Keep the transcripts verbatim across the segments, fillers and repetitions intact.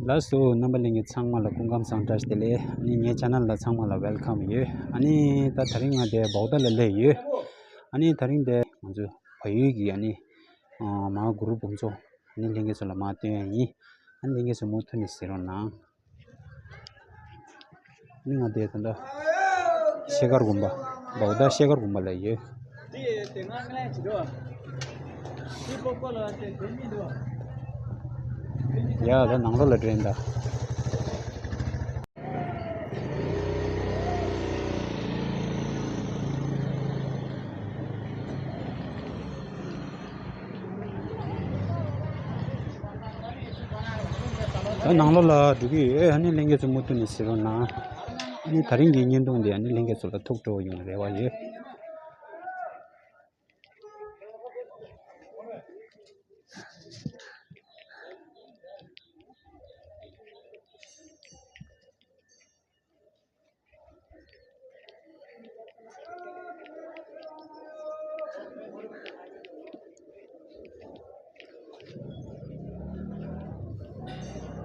ལགས་སོ། རྣམ་པ་ལྷན་རྒྱས་ཚང་མ་ལ་སྐུ་ཁམས་བཟང་། བཀྲ་ཤིས་བདེ་ལེགས། ཨ་ནི་ངའི་ཆེ་ནལ་ལ་ཚང་མ་ལ་ཝེལ་ཀམ་ཡོད། ཨ་ནི་ད་དེ་རིང་ང་དེ་བོག་ཏ་ལ་སླེབས་ཡོད། ཨ་ནི་དེ་རིང་དེ་ང་ཚོ་བལ་ཡུལ་གྱི་ཨ་ནི་ཨ་མ་གུ་རུ་འབུམ་ཚོགས་ཨ་ནི་ལྷན་རྒྱས་ཚོ་ལ་མར་སྟོན་ཡ་ཡིན། ཨ་ནི་ལྷན་རྒྱས་ཚོ་མུ་མཐུད་ནས་གཟིགས་རོགས་གནང་། ཨ་ནི་ང་དེ་ད་ལྟ་ཤེལ་དཀར་དགོན་པ། བོག་ཏ་ཤེལ་དཀར་དགོན་པ་ལ་ཡོད། ཡ་ད་ནང་ལོགས་ལ་འགྲོ་ཡིན་ད། ད་ནང་ལོགས་ལ་འགྲོ་གི་ཡོད། ཨ་ནི་ལྷན་རྒྱས་ཚོ་མུ་མཐུད་ནས་གཟིགས་རོགས་གནང་། ཨ་ནི་དེ་རིང་གི་བརྙན་ཐུང་འདི་ཨ་ནི་ལྷན་རྒྱས་ཚོ་ལ་ཐུགས་སྤྲོ་བོ་ཡོང་རེ་བ་ཡོད།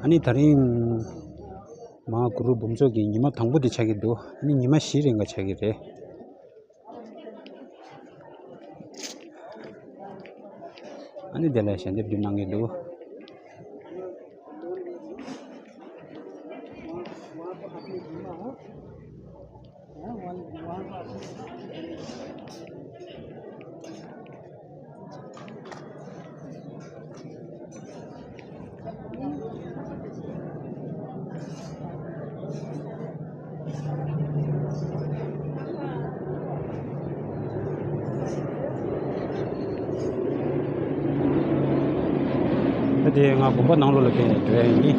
ཨ་ནི་དེ་རིང་མ་གུ་རུ་འབུམ་ཚོགས་ཀྱི་ཉི་མ་དང་པོ་དེ་ཆགས་ཀྱི་འདུག་ཨ་ནི་ཉི་མ་བཞི་རིང་ག་ཆགས་ཀྱི་རེད། ཨ་ནི་དེ་ལ་ཞལ་འདེབས་རྒྱུ་གནང་གི་འདུག་ད་དེ་ང་དགོན་པ་ནང་ལོགས་ལ་ཕེབས་ནས་འགྲོ་ཡ་ཡིན།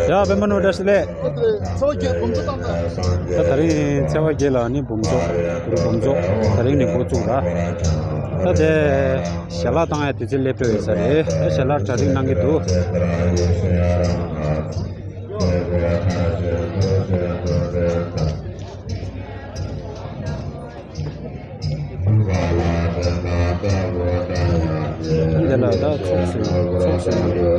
ཡ་པད་མ་ནོར་བཀྲ་ཤིས་བདེ་ལེགས། ད་དེ་རིང་ཚེས་པ་བརྒྱད་ལ་ནི་འབུམ་ཚོགས་གུ་རུ་འབུམ་ཚོགས་དེ་རིང་ནས་འགོ་བཙུགས་ར། ད་དེ་ཞལ་ལག་བཏང་ཡ་དུས་ཚོད་སླེབས་འགྲོ་ཡོད་ས་རེད། ད་ཞལ་ལག་གྲ་སྒྲིག་གནང་གི་འདུག། འདི་ལ་ད་ཚོགས་སུ་ཚོགས་སུ།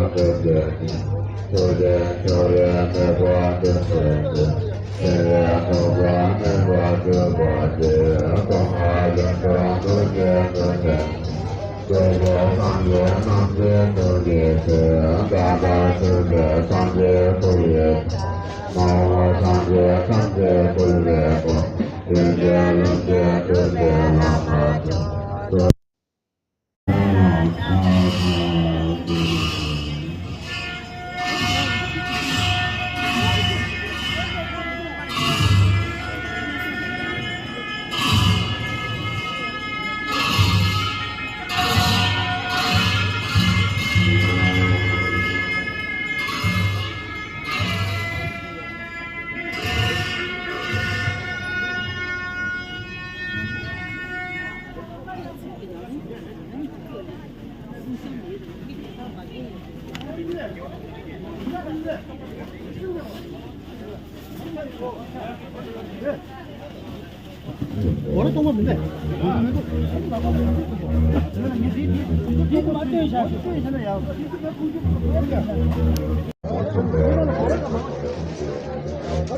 ད་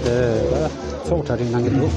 དེ་ད་ཚོགས་གྲ་སྒྲིག་གནང་གི་འདུག་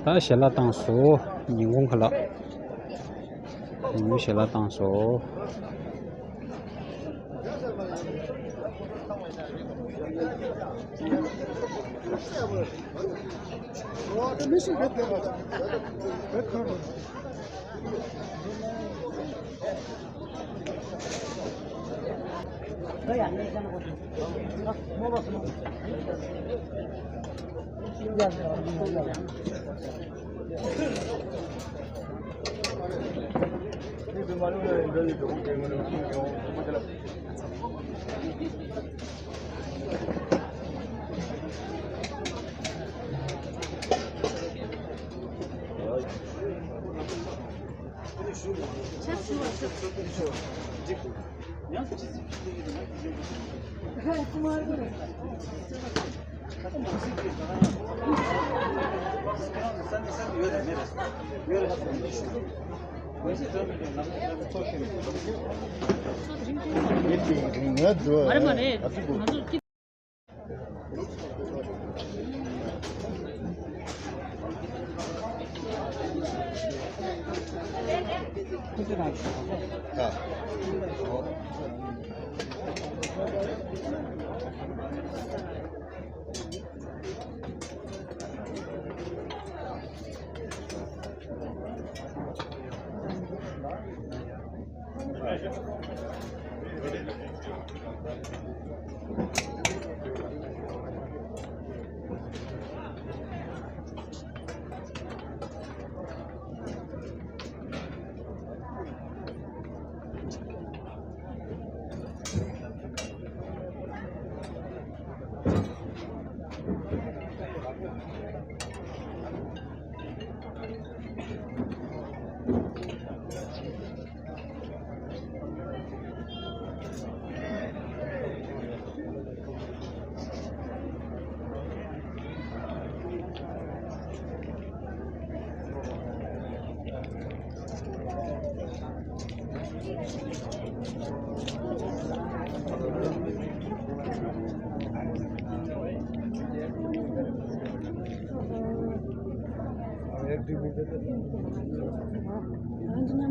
ད་ཞལ་ལག་བཏང་སོང་། ཉིན་གུང་ཁ་ལག་ཉིན་གུང་ཞལ་ལག་བཏང་སོང་། མ་རེད་མ་རེད། ང་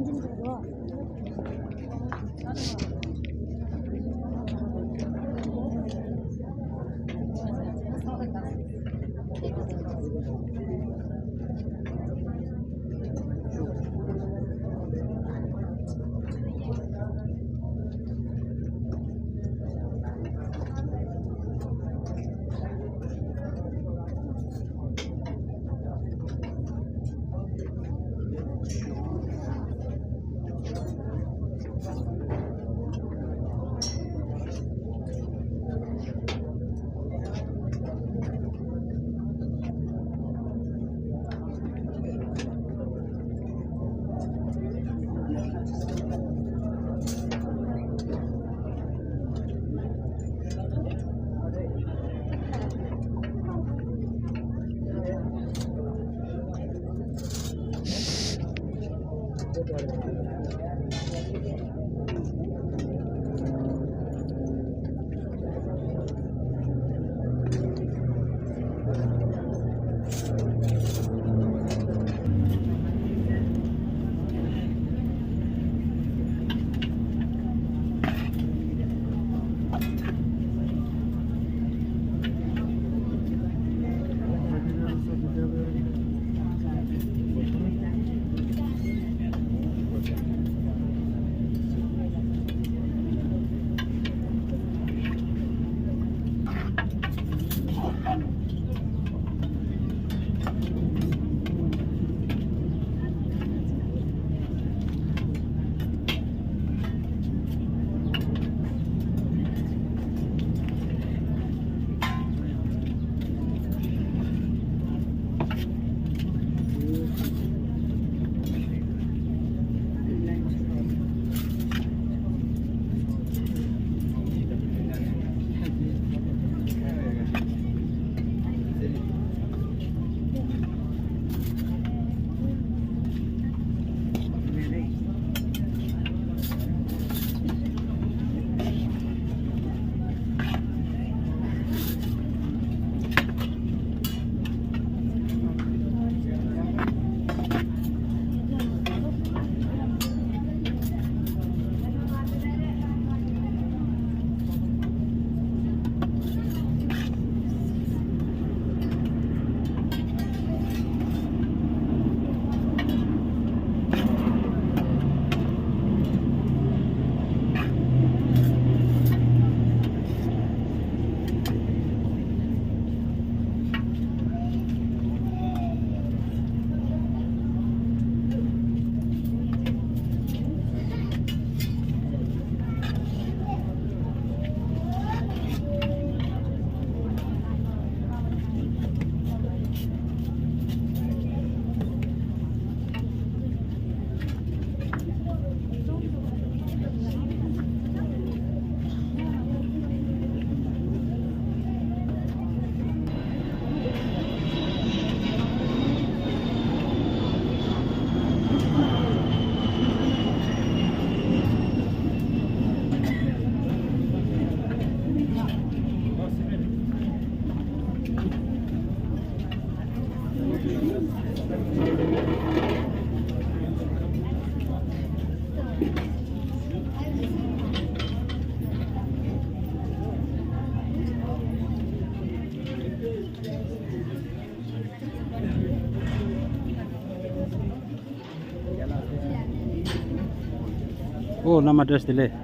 ཚོ་ ཨོ། བླ་མ་བཀྲ་ཤིས་བདེ་ལེགས།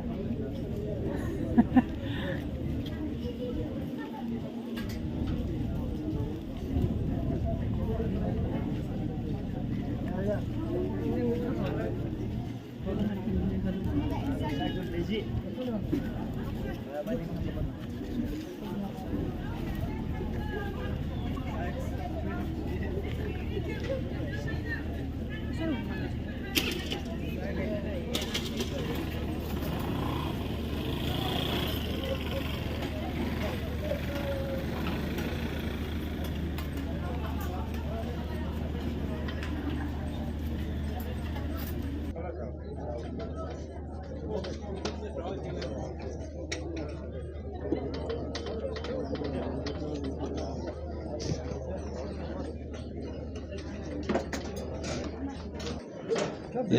ཡ།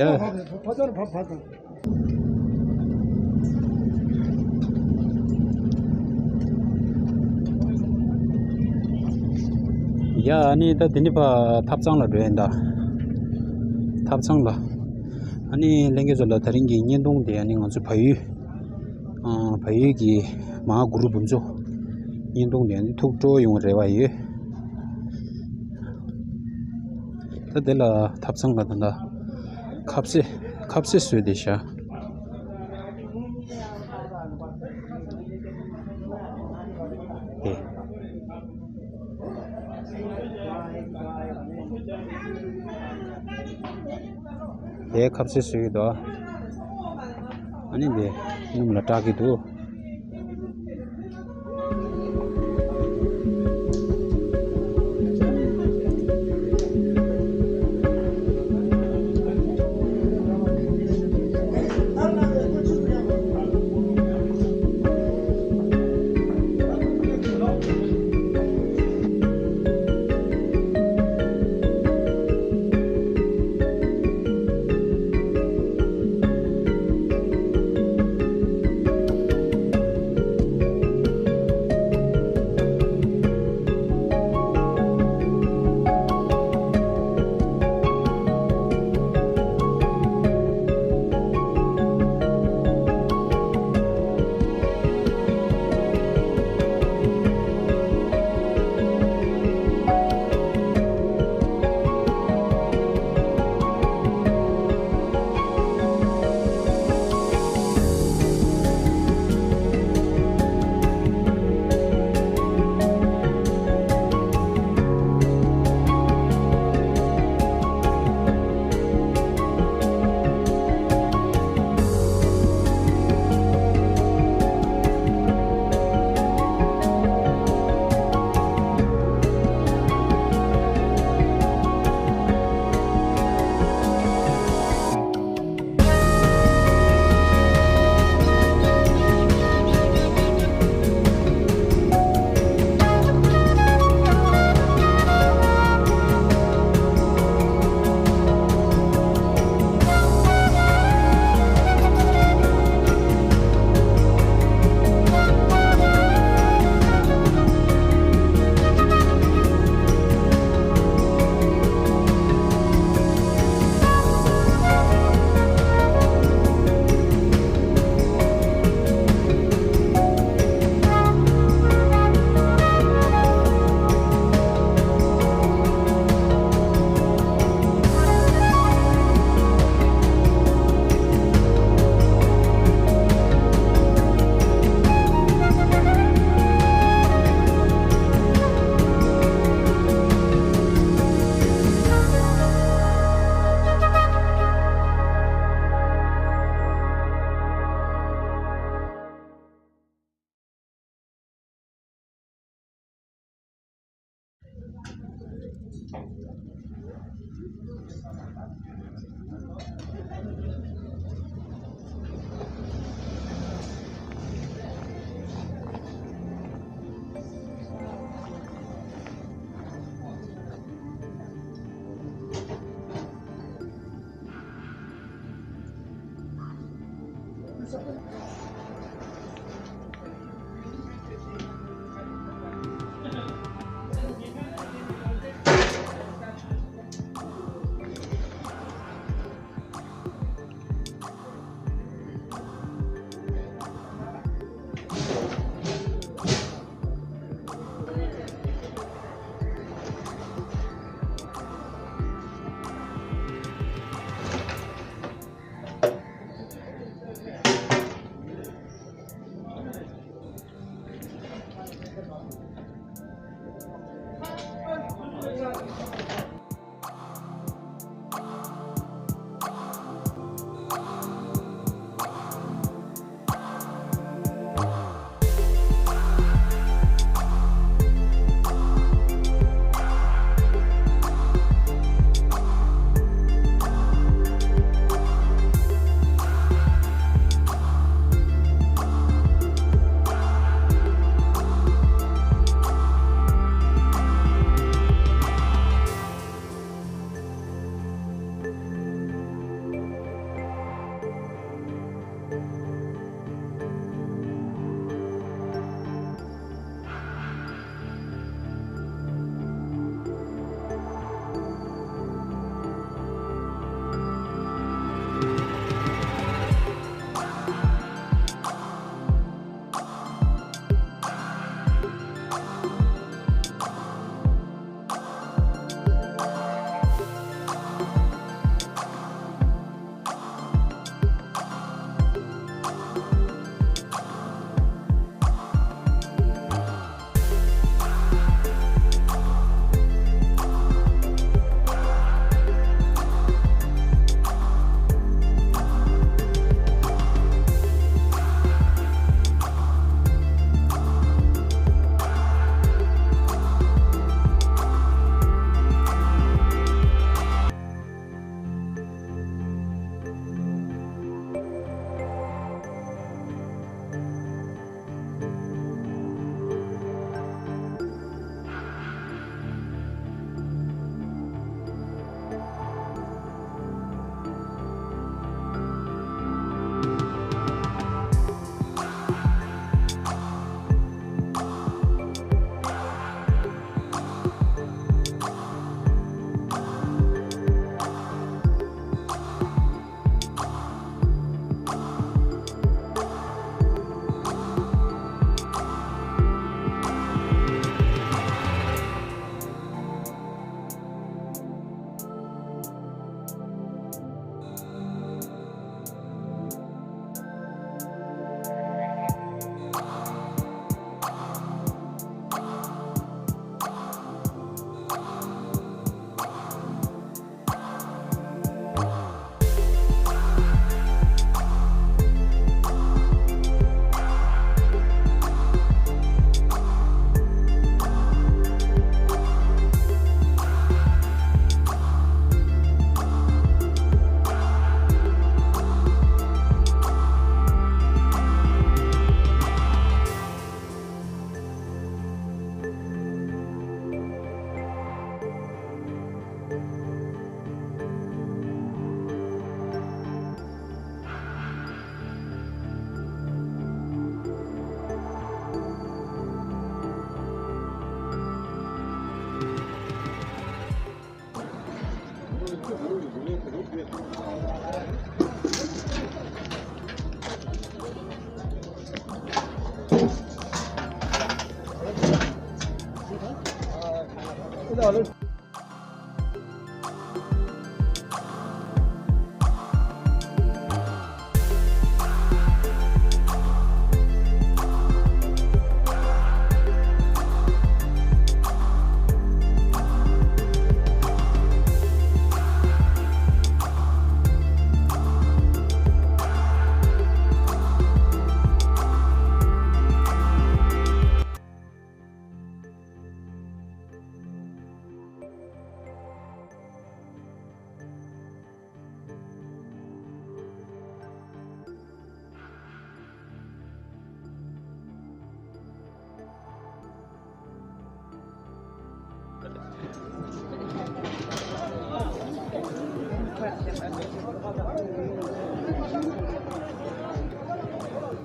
ཡ། ཨ་ནི་ད་དེ་ནི་ཕ་ཐབ་ཚང་ལ་འགྲོ་ཡིན་ད། ཐབ་ཚང་ལ། ཨ་ནི་ལྷན་རྒྱས་ཚོ་ལ་དེ་རིང་གི་བརྙན་ཐུང་དེ་ཨ་ནི་ང་ཚོ་བལ་ཡུལ། ཨ། བལ་ཡུལ་གྱི་མ་གུ་རུ་འབུམ་མཚོ་བརྙན་ཐུང་དེ་ཨ་ནི་ཐུགས་སྤྲོ་ཡོང་རེ་བ་ཡོད། ད་དེ་ལ་ཐབ་ཚང་ལ་ད་ལྟ་ཁ་ཟས་ཁ་ཟས་བཟོས་ཏེ་བཞག་དེ། དེ་ཁ་ཟས་བཟོས་ཀྱི་འདུག་ཨ་ནི་དེ་སྣུམ་ལ་བཀྲག་གི་འདུག་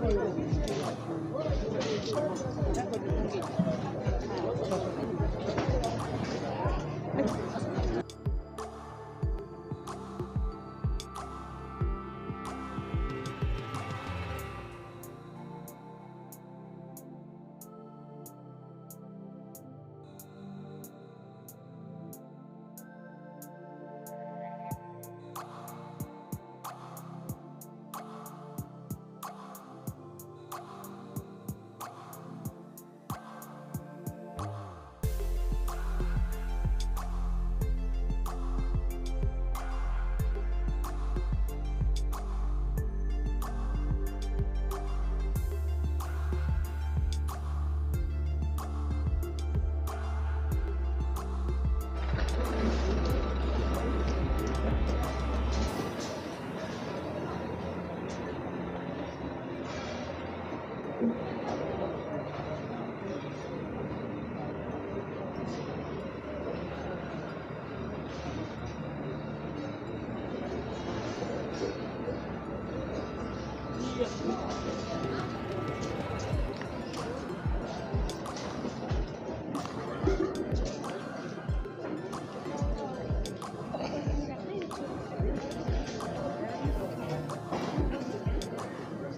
ད་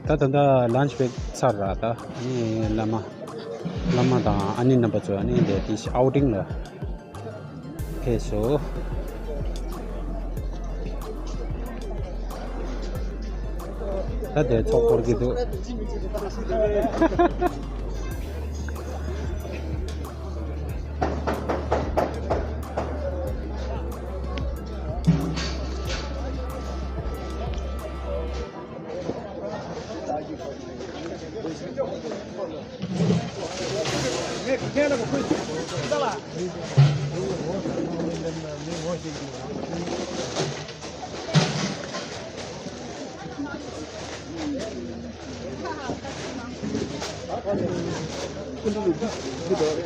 ད་ལྟ་ལན་ཆི་བེག་ཚར་ར། ད་ཨ་ནི་བླ་མ་བླ་མ་དང་ཨ་ནེ་རྣམ་པ་ཚོ་ཨ་ནི་འདི་དེ་ཨའུ་ཊིང་ལ་ཕེབས་སོང་། ད་དེ་ཚོགས་འཁོར་གྱི་འདུག་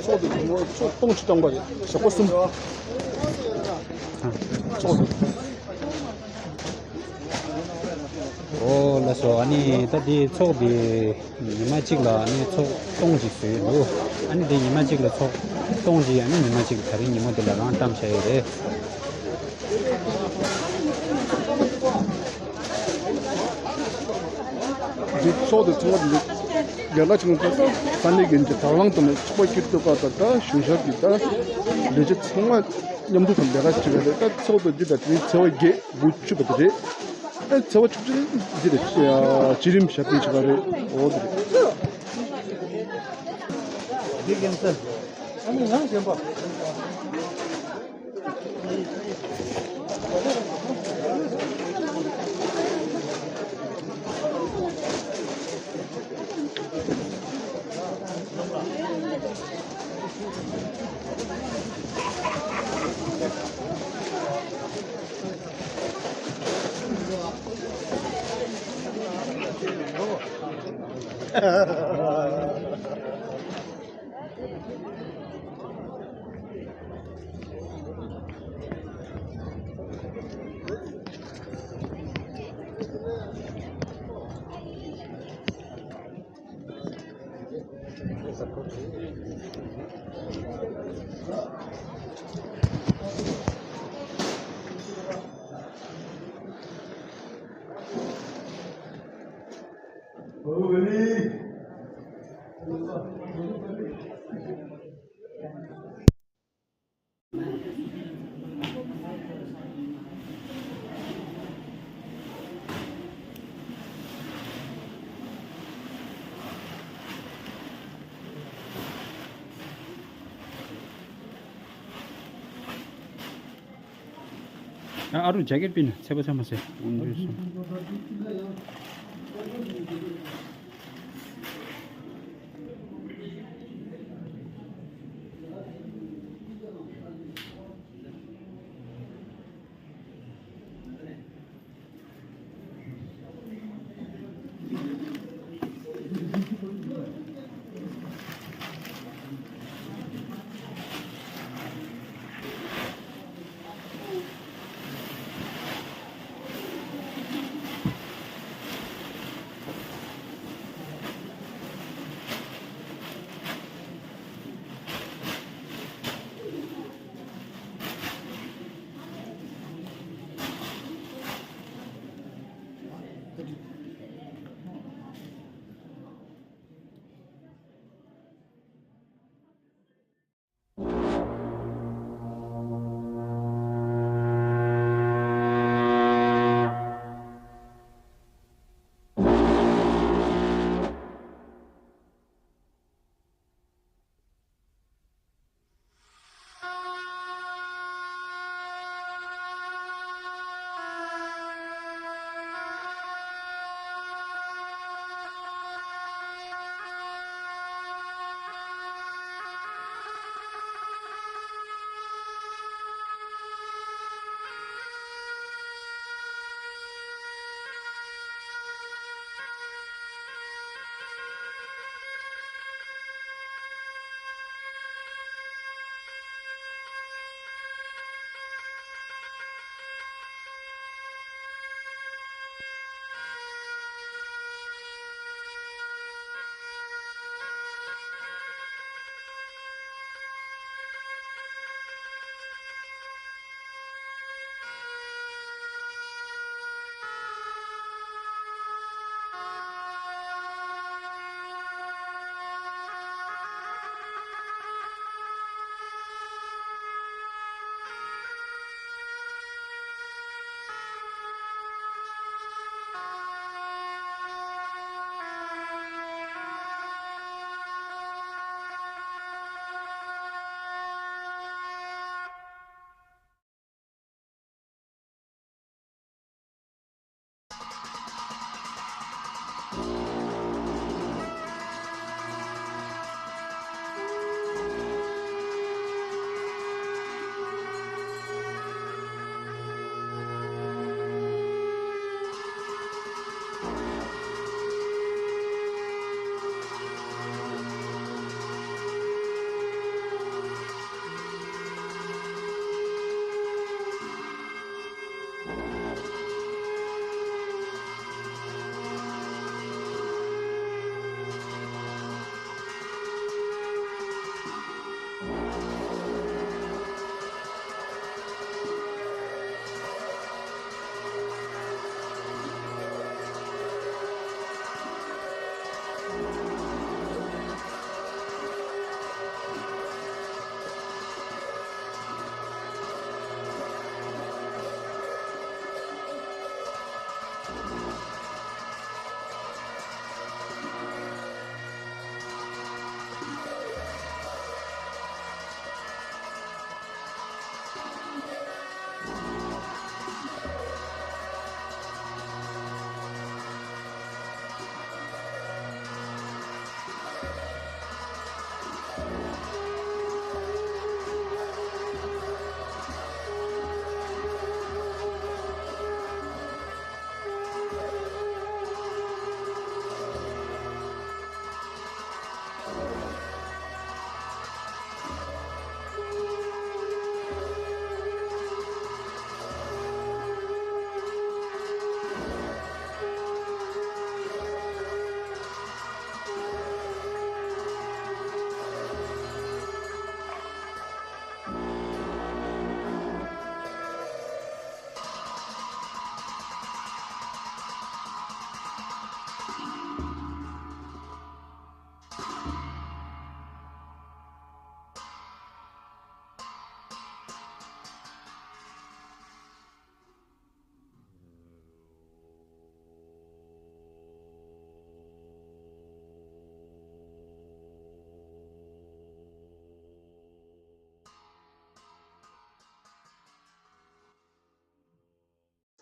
ཚོགས་དེ་ཚོགས་སྟོང་ཁྲི་བཏང་པ་རེད། ཞོགས་པ་གསུམ། ཚོགས་དེ། ཨོ་ལགས་སོ། ཨ་ནི་ད་དེ་ཚོགས་དེ་ཉི་མ་གཅིག་ལ་ཨ་ནི་ཚོགས་སྟོང་གཅིག་བཟོས་འདུག་ཨ་ནི་དེ་ཉི་མ་གཅིག་ལ་ཚོགས་སྟོང་གཅིག་ཨ་ནི་ཉི་མ་གཅིག་ལ་ད་རིང་ཉིན་མོ་དེ་ལ་རང་བཀྲམ་བྱ་ཡི་རེད། འདི་ཚོགས་དེ་ཚང་མ་འདི་ཡར་ལ་ཆང་ས་ས་གནས་ཀྱི་འདི་དང་བླངས་དང་ནས་ཚོགས་པ་ཁྱེར་ཐུབ་པ་དང་ད་གཞུང་ཞབས་ཀྱི་ད་ལས་བྱེད་ཚང་མ་མཉམ་དུ་དང་ལས་ཀ་བྱེད་པ་རེད། ད་ཚོགས་དེ་འདི་དང་དེ་ཚེས་པ་བརྒྱད་དགུ་བཅུ་པ་དེ་རེད། ཨ་ཚེས་པ་བཅུ་གཅིག་འདི་རེད། བྱེད་རིམ་ཞབས་བརྟན་བྱེད་པ་རེད། འོ་དེ་རེད། འདི་ཀན་སར། ཨ་ནི་ཡང་གཞན་པ། ཨ་རུ་ཇེ་ཀེཊ་པིན་ཚེ་པོ་ཚེ་མ་ཚེ།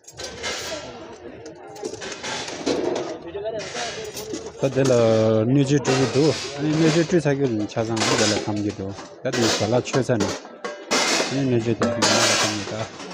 ད་དེ་ལ་སྣོད་བཅུད་བཀྲུ་གི་འདུག་ཨ་ནི་སྣོད་བཅུད་བཀྲུས་ཚར་རྒྱུ་ཆ་ཚང་དེ་ལ་འཐམ་གྱི་འདུག་ད་དེ་ཞལ་ལག་མཆོད་ཚར་ནས་ཨ་ནི་སྣོད་བཅུད་དེ་ནང་ལ་འཐམ་གྱི་འདུག་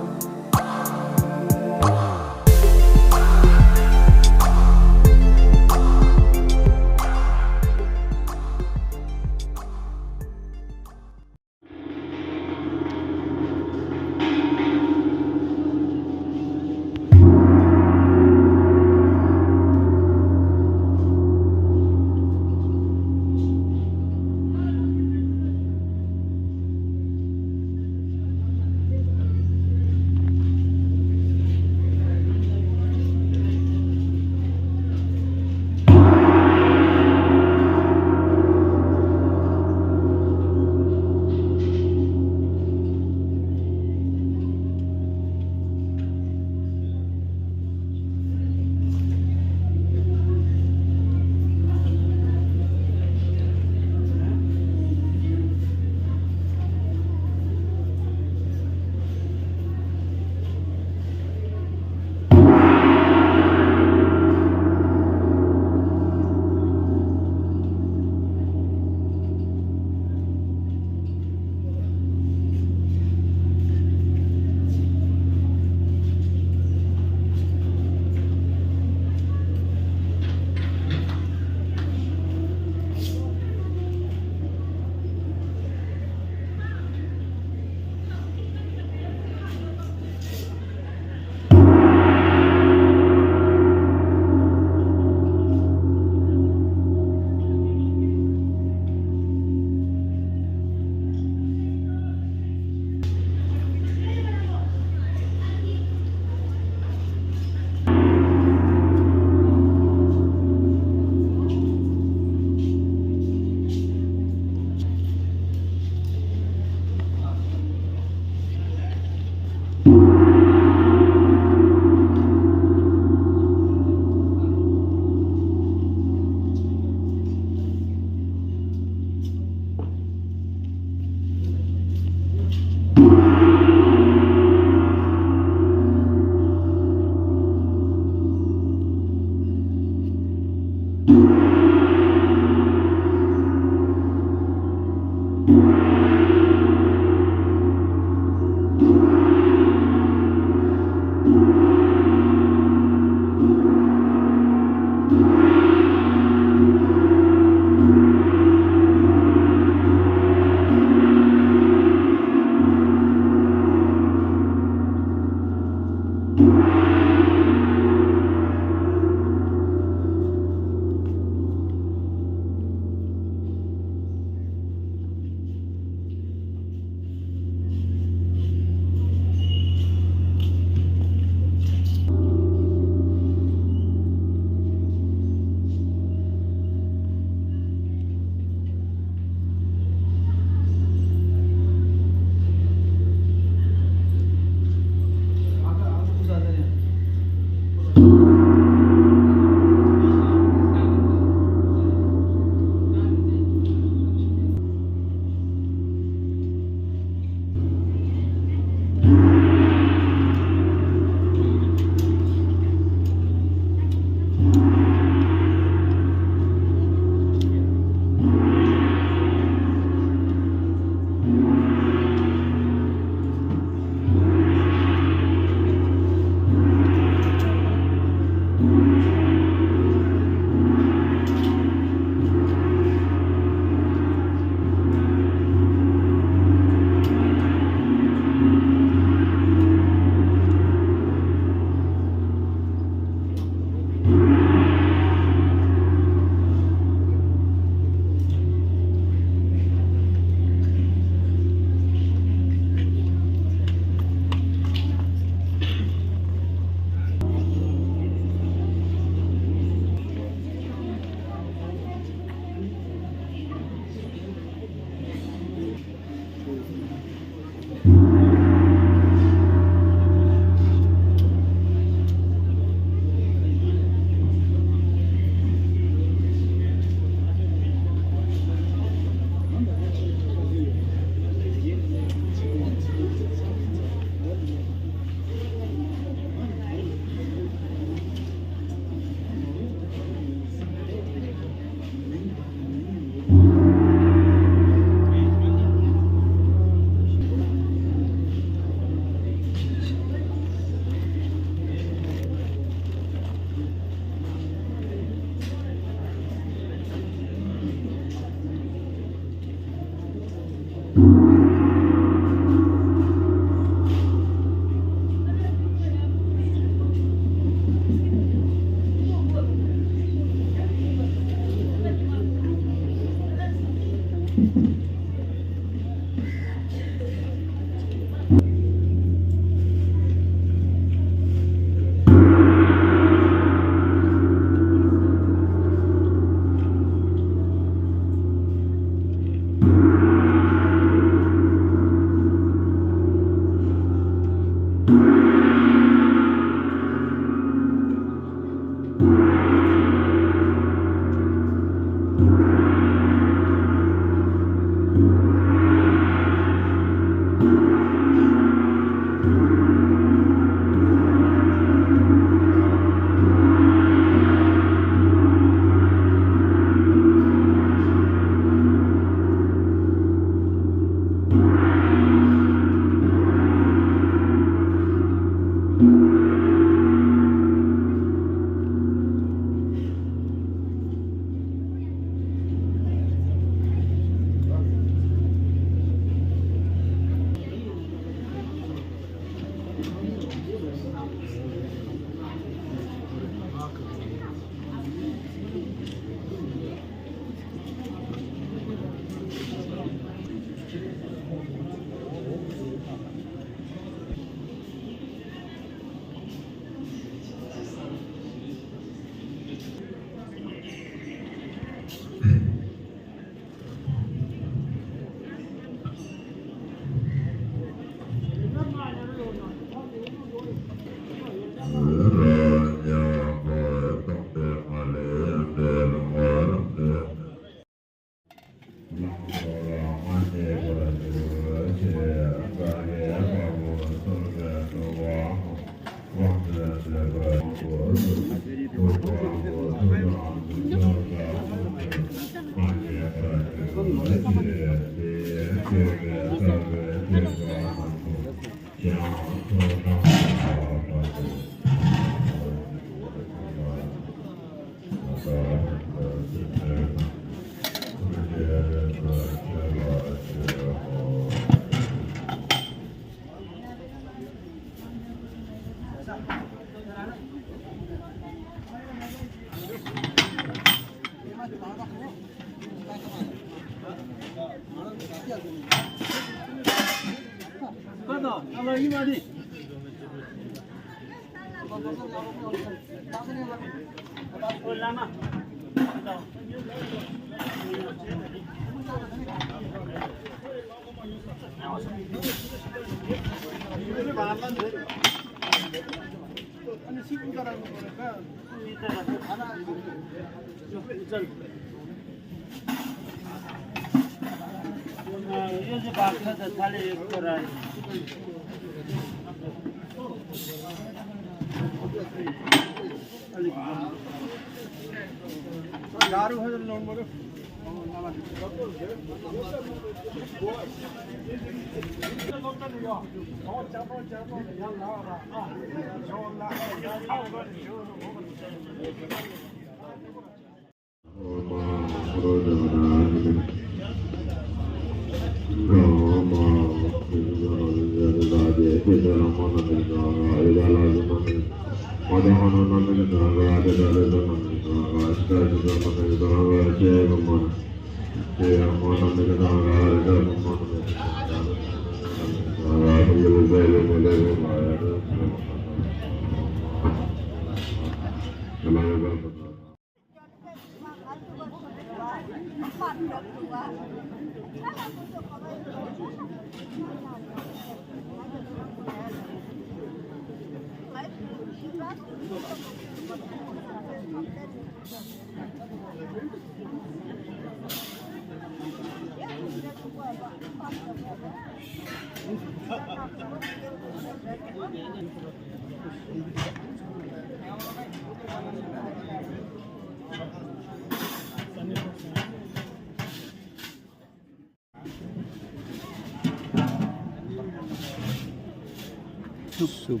སུབ།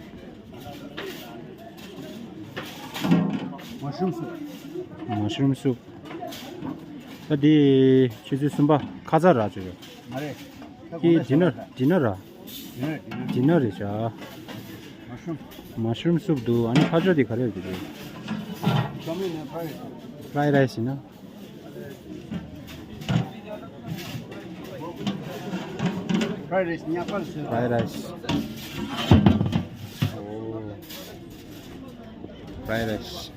མ་ཤུམ་སུབ། མ་ཤུམ་སུབ། ད་འདི་ཆུ་ཚོད་གསུམ་པ་ཁ་ཚ་རག་བྱོས། མ་རེད། ད་དེ་ཌི་ནར་ཌི་ནར་ར། ཌི་ནར་ཌི་ནར། ཌི་ནར་རེད་བྱ། མ་ཤུམ། མ་ཤུམ་སུབ་འདུག་ཨ་ནི་ཕར་ཕྱོགས་དེ་ག་རེ་རེད་དེ། ཤ་མེད་ནས་ཕ་རེད། ཕ་རའི་རའི་སི་ཡིན་ན། ཕ་རའི་རའི་སི་ཉག་པ་ལ་ཟེར། ཕ་རའི་རའི་སི། ཨོ། ཕ་རའི་རའི་སི།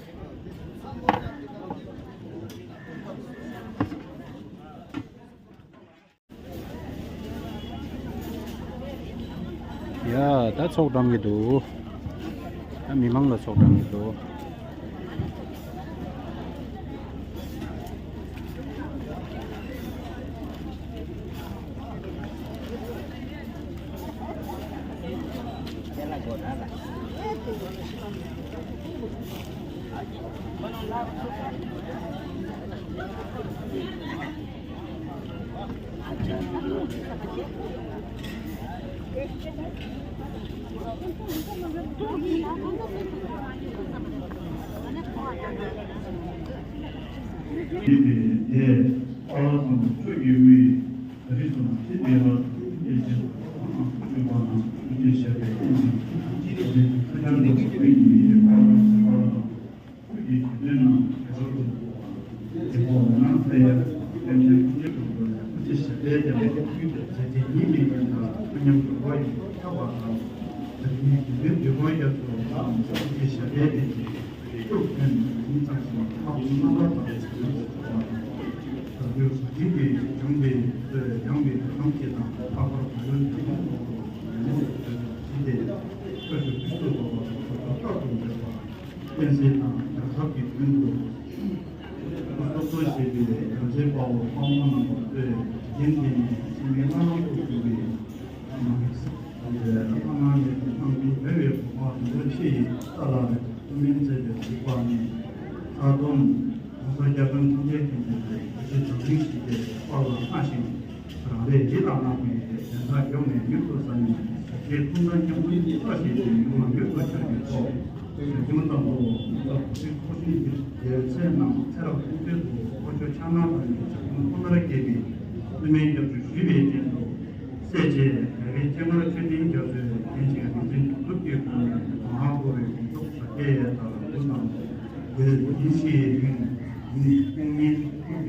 ཡ། ད་ཚོགས་བཀྲམ་གྱི་འདུག་ད་མི་མང་ལ་ཚོགས་བཀྲམ་གྱི་འདུག་བསྟན་སྲིད་དང་རྒྱལ་ཁབ་ཀྱི་དོན་དུ་སློབ་གསོ་བྱེད་པའི་རྒྱལ་གཅེས་དཔའ་བོ་དཔའ་མོ་རྣམས་ལ་ཐུགས་རྗེ་ཆེན་པོས་སེམས་ཀྱི་རྣམ་རོལ་དུ་གྱུར་པའི་ལྷ་ཁང་ནས་ཐང་གི་བོད་པའི་གོང་མ་དོན་གྲུབ་ཆེ་ཡི་ས་ལ་ཐུགས་སྨོན་མཛད་པའི་གཟིགས་པ་ནི། ས་དོམ་༸གོང་ས་༸སྐྱབས་མགོན་ཐམས་ཅད་མཁྱེན་པའི་གུས་ཕྱག་དང་ལེགས་ཤིག་སྟེ་དཔའ་ལ་སྔ་ཞིང་རང་རེའི་ཡིད་ལ་བརྣག་པའི་དན་རྟགས་མགྱོགས་ནས་མྱུར་དུ་གསལ་ནས་ཞབས་རྗེས་ཐུགས་དམ་སྙིང་པོའི་ས་ཞིག་ཏུ་ཡོང་བ་མྱུར་དུ་ཤར་གྱི་ཐོག་ཞབས་ཀྱུང་དང་པོ་ནུབ་ཟླ་གོ་ཚེས་སྐུ་ཕྲེང་བརྒྱད་ཚེས་གནམ་ཚེ་རབས་ཐུང་ཐུང་དུ་ལྷོ་ཕྱོགས་ཕྱག་ན་རྡོ་རྗེ་ཞབས་དྲུང་ཁོ་ནར་བསྐྱེད་པའི་བསྟོད་སྨོན་སྐྱབས་འཇུག་ཞུས་པའི་རྟེན་དུ། སྲས་རྗེ་རལ་གྲི་སྤྱན་སྔར་ཆོས་ལྡན་རྒྱ་མཚོས་བསྟན་ཞིང་རིག་འཛིན་དོན་གྲུབ་ཀྱི་སྐུ་ནས་གོང་ལ་བསྐོར་བའི་གདུལ་བྱ་དེ་ཡི་དར་སྐུ་དང་། དེ་ཡི་ཡེ་ཤེས་རིང་ནི་དཔུང་གཉེན་ཐུགས་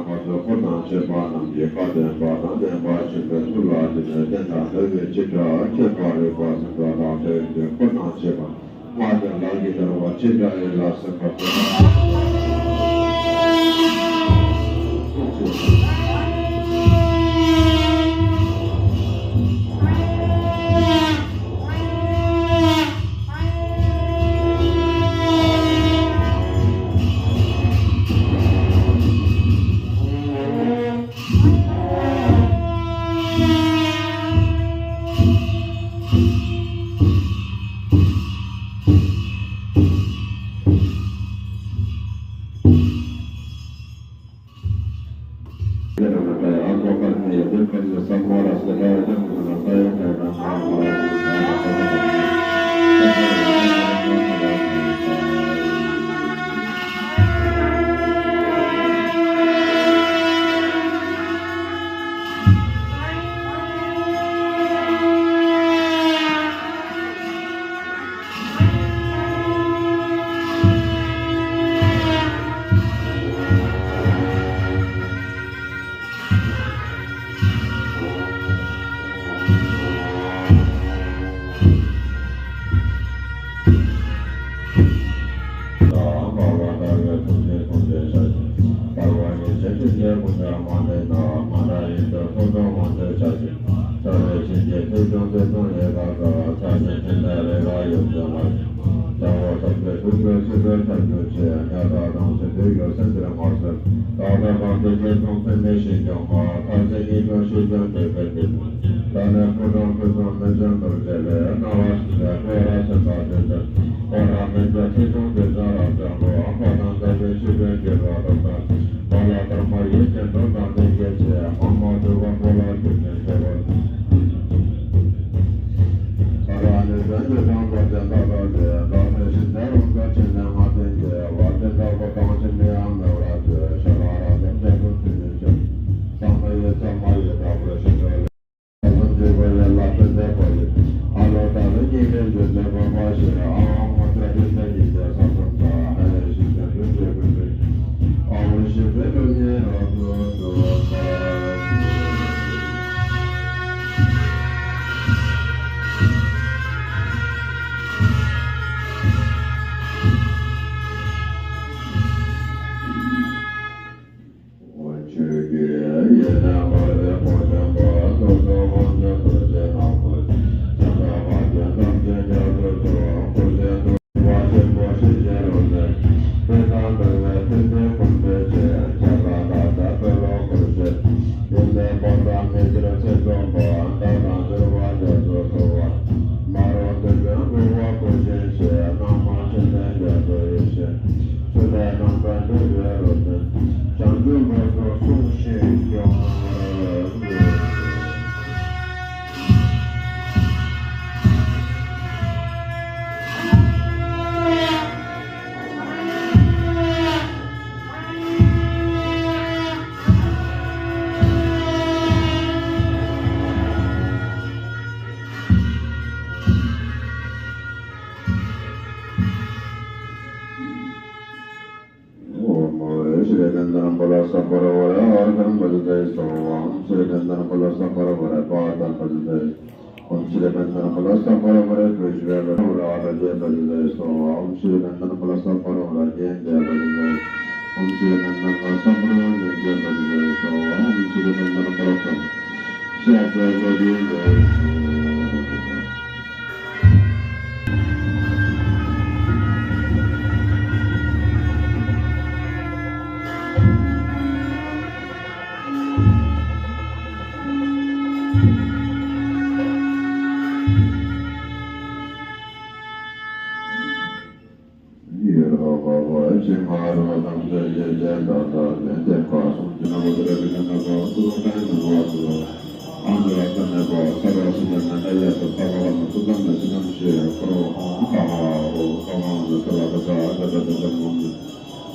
ལྷ་ཚོགས་འཁོར་དང་བཅས་པ་རྣམས་ཀྱིས་བཀའ་བསྟན་པ་དང་བསྟན་པ་ཆེན་པོའི་ཐུགས་ལ་བརྟེན་ནས་བསྟན་དང་དར་བའི་ཆིག་ཕྲད་ཁྱད་པར་རིག་པ་ཟུང་འཇུག་དང་ཐེག་ཆེན་འཁོར་དང་བཅས་པ། སྔགས་དང་ལམ་གྱི་དར་བ་ཆེ་དགྲ་ཡི་ལ་སོགས་པ་དེ་དག་ཆེན་ཆེན་ཀུན་ཀྱང་མ་ནས་ན་མ་འདྲ་ཡིན་དུ་ཐུགས་དམ་མང་ཆེ་བྱ་ཞིང་། ཚོགས་རེ་ཆེན་གྱི་ཐུགས་དམ་ཐུགས་དམ་ཡེ་དག་ག་ཚ་ཞིང་ཐུན་ལས་རེ་ག་ཡོད་ཀྱང་མ་ཞིག །བྱ་བ་ཐབས་ཀྱི་ཐུགས་ཀྱི་ཆུ་ཚོད་ཐབས་ཀྱི་ཆེ་ཉ་ཐག་དང་སེམས་དུས་ཀྱི་སེམས་འདིར་མ་སོན། ཏག་ཏག་གང་དུ་སྐྱེ་ཚོང་ཚེ་མེད་ཞིང་ཀྱང་མ་ཐབས་ཟད་ཉིད་དུ་ཤེས་ཀྱང་འདོད་པའི་འདི། ད་ནི་ཕུ་དང་ཕུ་དང་མི་འཇོན་དུ་བྱེད་པས་སྣང་བ་ཞིག་ལས་ཁོ་ར་ཆེན་པ་དེ་ལྟར། ཁོ་ར་མི་འཇོན་ཐེ་ཚོམ་དེ་ཚོ་རབ་ཀྱང་ལོ་ཨ་ཕ་དང་འདོད་པའི་ཆུ་དོན་གྱི་རོ་རབ་དང་། ཁོ་ལ་དར་མ་ཡིད་ཀྱི་འགྲོ་དང་ལྡན་གྱི་ཆེ་མང་མང་དུ་བ་ཁོ་ལ་རྒྱུ་ཅན་ཆེ་བ། ཁོ་ར་ནི་དོན་གྱི་དང་པ་ཅན་ད་ལྟ་དེ་བདག་ནི་ཤིན་ཏུ་རང་དགའ་ཆེན་ནས་ང་དོན་གྱི་བ་དེ་འདྲ་བ་དང་ཆེན་མི་ཡང་མེད་པར་ཐོས་ཤ་ལ་ར་དང་བཅས་པ་ཚུལ་ནི་ཆེ། ཚང་མ་ཡི་ཚང་མ་ཡི་དྲག་པོའི་ཤིན་ཏུ་ལས། ཆོས་ཀྱི་ཡེ་ནས་འབར་བའི་འཁོར་ཆེན་པོ་སོ་སོ་དབང་ཕྱུག་ཐུགས་རྗེ་ནག་པོ་ཆེན་པོ་མ་བྱོན་ཐམས་ཅད་རྒྱ་མཚོ་སོགས་འཁོར་ཆེན་དུ་བ་ཆེན་པོ་ཞེས་བྱ་རུ་ནས་དེ་དང་འདྲ་བའི་མཐུན་རྐྱེན་ཀུན་སྤེལ་ཆེ་ཁྱབ་པ་ལ་དྭགས་པའི་ལོ་འཁོར་ཆེ་ཡུལ་ལས་འཁོར་དང་མི་ཁྱེར་ཚེ་འཛོམས་པ་མདའ་དང་འདུལ་བ་རྒྱ་མཚོ་ཐོག་པ་མ་རུངས་དེ་དོན་དགུ་བ་བཀོད་ཆེན་ཆེ་སྣང་མང་ཆེན་ལྡན་རྒྱ་མཚོ་ཡེ་ཤེས། ཚུལ་ལས་རྣམ་པར་གྲོལ་བའི་རོ་ནི། བྱང་ཆུབ་ལམ་དུ་གསུངས་ཤིང་སྐྱོང་། ཨོཾ་ཨེ་ཤྲི་ཀ་ནན་དན་པ་ལ་སམ་བྷ་ར་ཝ་ར་ཨ་ཏམ་པ་ཙ་ཙ་སྭཱ་ཧཱ། ཨོཾ་ཤྲི་ཀ་ནན་དན་པ་ལ་སམ་བྷ་ར་ཝ་ར་པ་ཏམ་པ་ཙ་ཙ། ཨོཾ་ཤྲི་ཀ་ནན་དན་པ་ལ་སམ་བྷ་ར་ཝ་ར་ཀྲོ་ཤྲི་ཀ་ཝ་ར་ཨ་ར་ཛེ་པ་ཙ་ཙ་སྭཱ་ཧཱ། ཨོཾ་ཤྲི་ཀ་ནན་དན་པ་ལ་སམ་བྷ་ར་ཝ་ར་ཉན་ཛེ་པ་ཙ་ཙ། ཨོཾ་ཤྲི་ཀ་ནན་དན་པ་ལ་སམ་བྷ་ར་ཝ་ར་ཉན་ཛེ་པ་ཙ་ཙ་སྭཱ་ཧཱ། ཨོཾ་ཤྲི་ཀ་ནན་དན་པ་ལ་སམ་བྷ་ར་ཝ་ར་ཤ་ཛེ་པ་ཙ་ཙ་སྭཱ་ཧཱ། ཡེ་རོ་པ་པ་ཅི་མ་རོ་དང་བཅས་ཀྱི་རྒྱན་དང་དག་ལྡན་ཏེ་ཁ་སང་ཅི་ན་བོ་དེ་ར་བི་ན་ན་བ་སུ་རོ་ཏན་ན་བ་སུ་རོ་ཨ་ནི་བ་ས་ནེ་བ་ས་ར་སུ་ན་ན་ན་ཡ་ཏ་ས་བ་ན་སུ་ཏ་ན་ཅི་ན་ཤེ་ཁོ་རོ་ཧང་ཁ་ཧ་རོ་ཁ་ཧ་ན་ས་ལ་ཏ་ཏ་ཨ་ཏ་ཏ་ཏ་ཏ་མ་ན་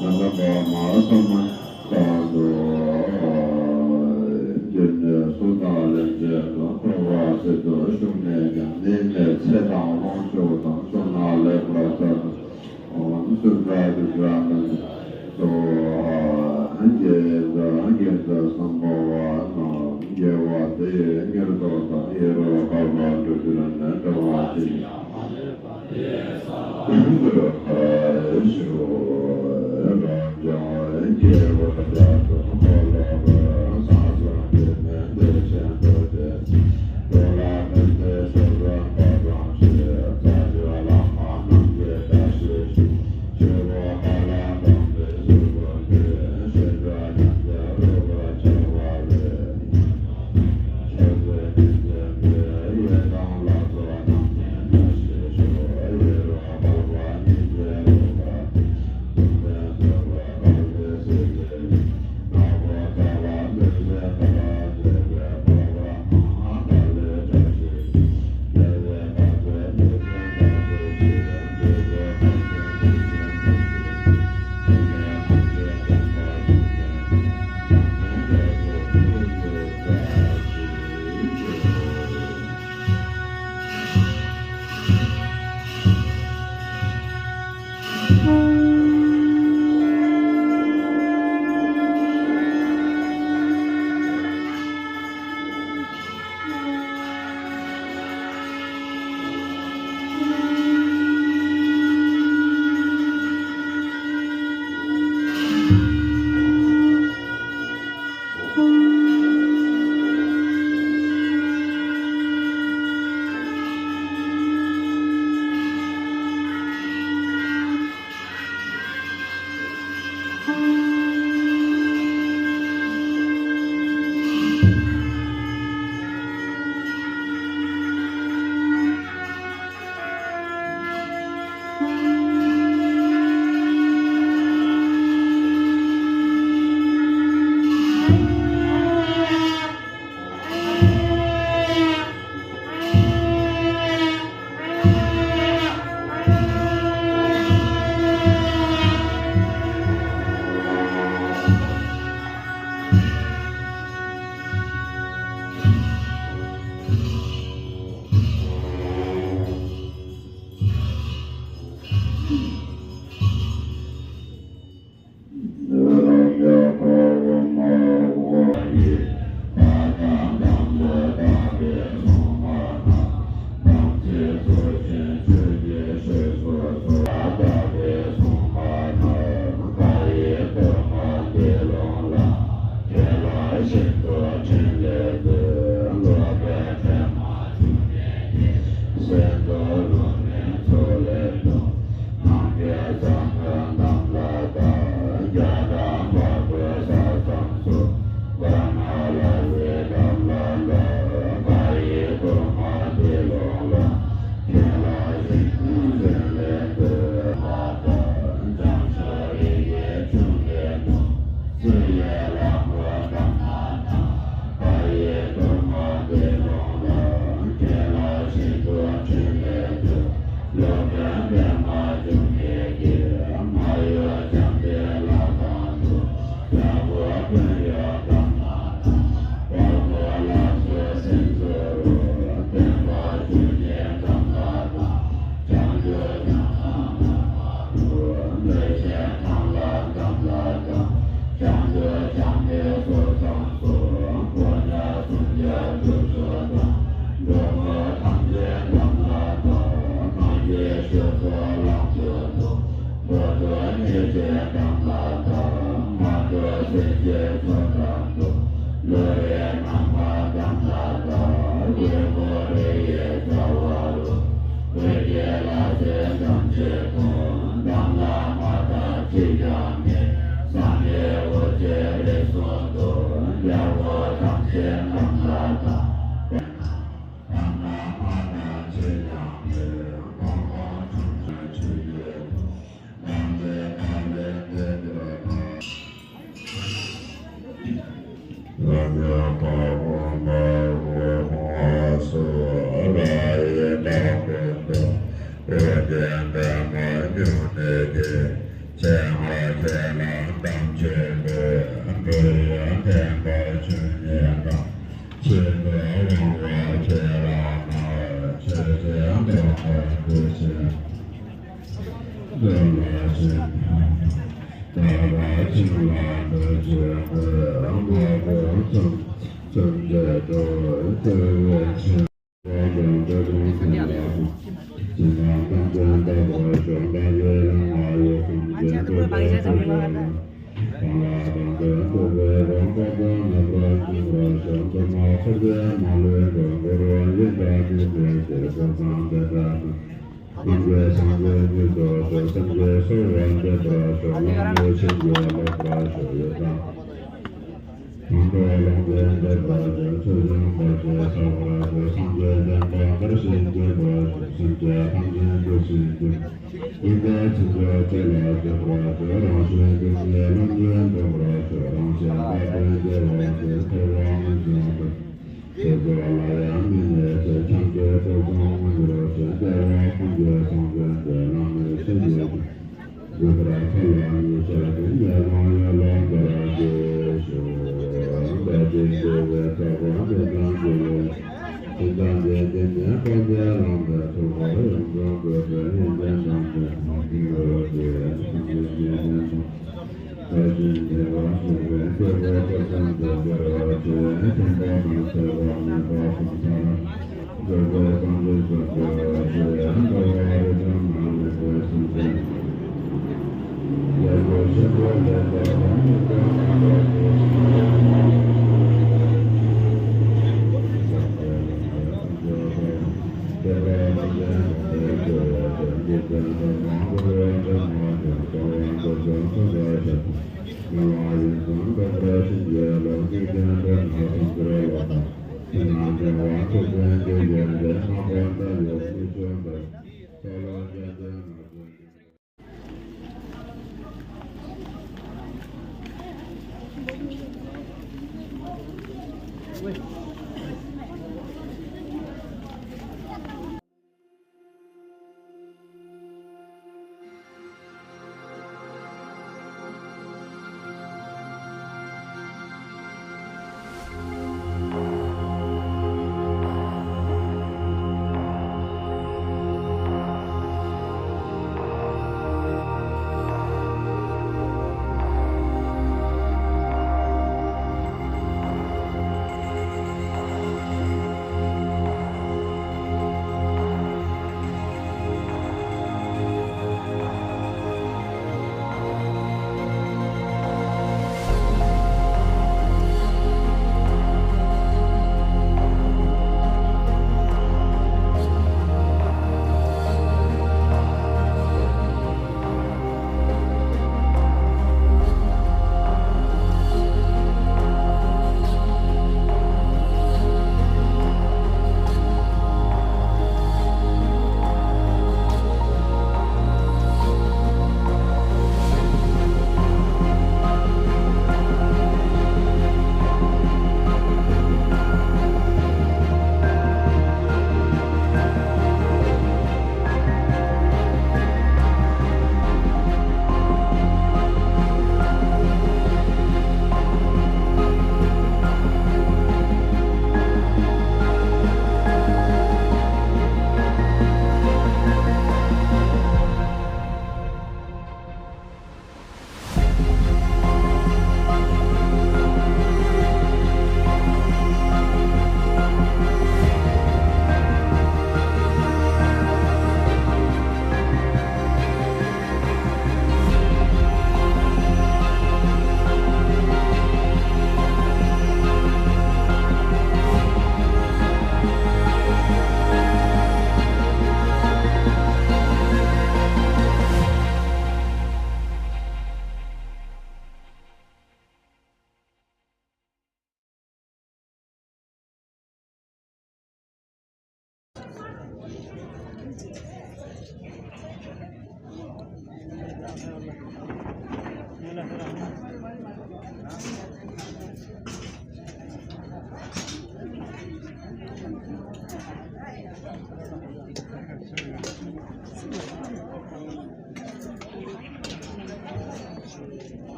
ན་ན་བ་མ་ས་མ། ད་དུ་སྐྱེ་གནས་སུ་དང་ལན་ཅན་དུ་འཁོར་བ་སྲིད་དུ་ཞུགས་ནས་ཀྱང་ནད་མེད་ཚེ་དང་དབང་ཕྱུག་དང་བསོད་ནམས་ལེགས་པར་བསགས་ཏེ་སུམ་རྟགས་ཀྱི་བྱ་རྣམས་སོ། དགེ་འདུ་དགེ་འདུ་སམ་བྷ་ཝ་རྣམས་དགེ་བ་འདི་ཡིས་ཉེར་བསྡོགས་དང་ཡེ་རོ་ཀ་པ་འགྲུབ་གྱུར་ནས་འགྲོ་བ་ཅི།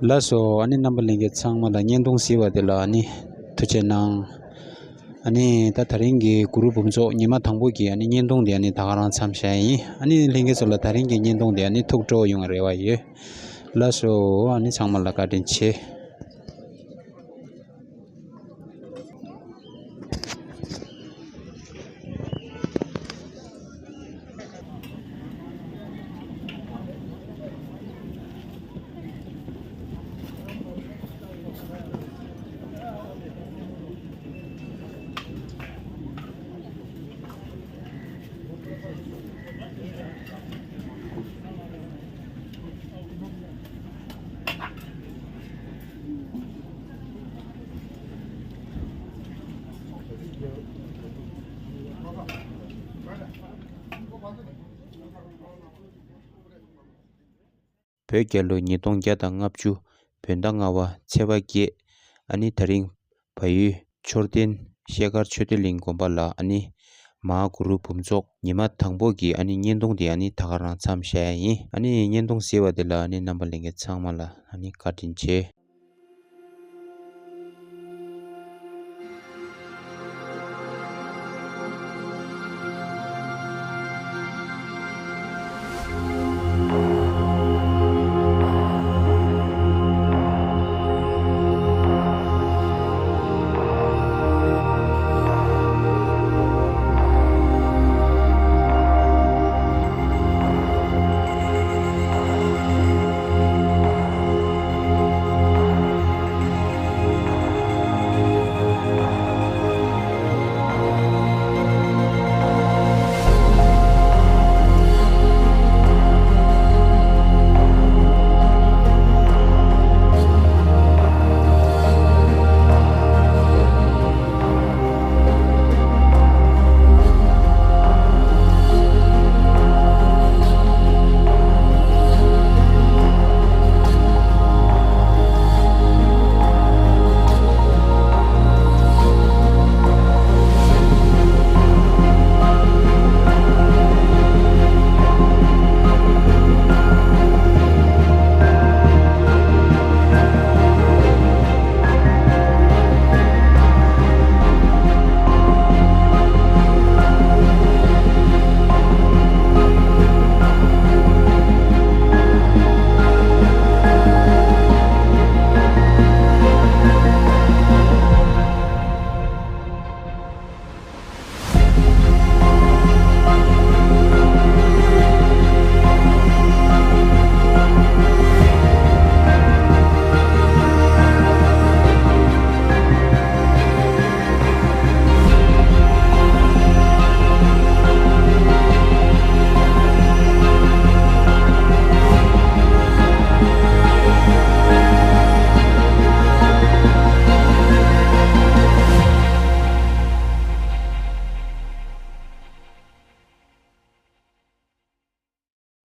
ལགས་སོ། ཨ་ནི་རྣམ་པ་ལྷན་རྒྱས་ཚང་མ་ལ་བརྙན་ཐུང་གཟིགས་པ་དེ་ལ་ཨ་ནི་ཐུགས་རྗེ་གནང་། ཨ་ནི་ད་དེ་རིང་གི་གུ་རུ་འབུམ་ཚོགས་ཉི་མ་དང་པོ་གི་ཨ་ནི་བརྙན་ཐུང་དེ་ཨ་ནི་ད་ག་རང་མཚམས་བཞག་ཡིན། ཨ་ནི་ལྷན་རྒྱས་ཚོ་ལ་དེ་རིང་གི་བརྙན་ཐུང་དེ་ཨ་ནི་ཐུགས་སྤྲོ་ཡོང་བའི་རེ་བ་ཡོད། ལགས་སོ། ཨ་ནི་ཚང་མ་ལ་བཀའ་དྲིན་ཆེ། བོད་རྒྱལ་ལོ་ཉིས་སྟོང་བརྒྱ་དང་ལྔ་བཅུ། བོད་ཟླ་ལྔ་པ་ཚེས་པ་བརྒྱད། ཨ་ནི་དེ་རིང་བལ་ཡུལ་མཆོད་རྟེན་ཤེལ་དཀར་ཆོས་སྡེ་གླིང་དགོན་པ་ལ་ཨ་ནི་མ་ཧཱ་གུ་རུ་འབུམ་ཚོགས་ཉི་མ་དང་པོ་གི་ཨ་ནི་བརྙན་ཐུང་དེ་ཨ་ནི་ད་ག་རང་མཚམས་བཞག་ཡ་ཡིན། ཨ་ནི་བརྙན་ཐུང་གཟིགས་པ་དེ་ལ་ཨ་ནི་རྣམ་པ་ལྷན་རྒྱས་ཚང་མ་ལ་ཨ་ནི་བཀའ་དྲིན་ཆེ།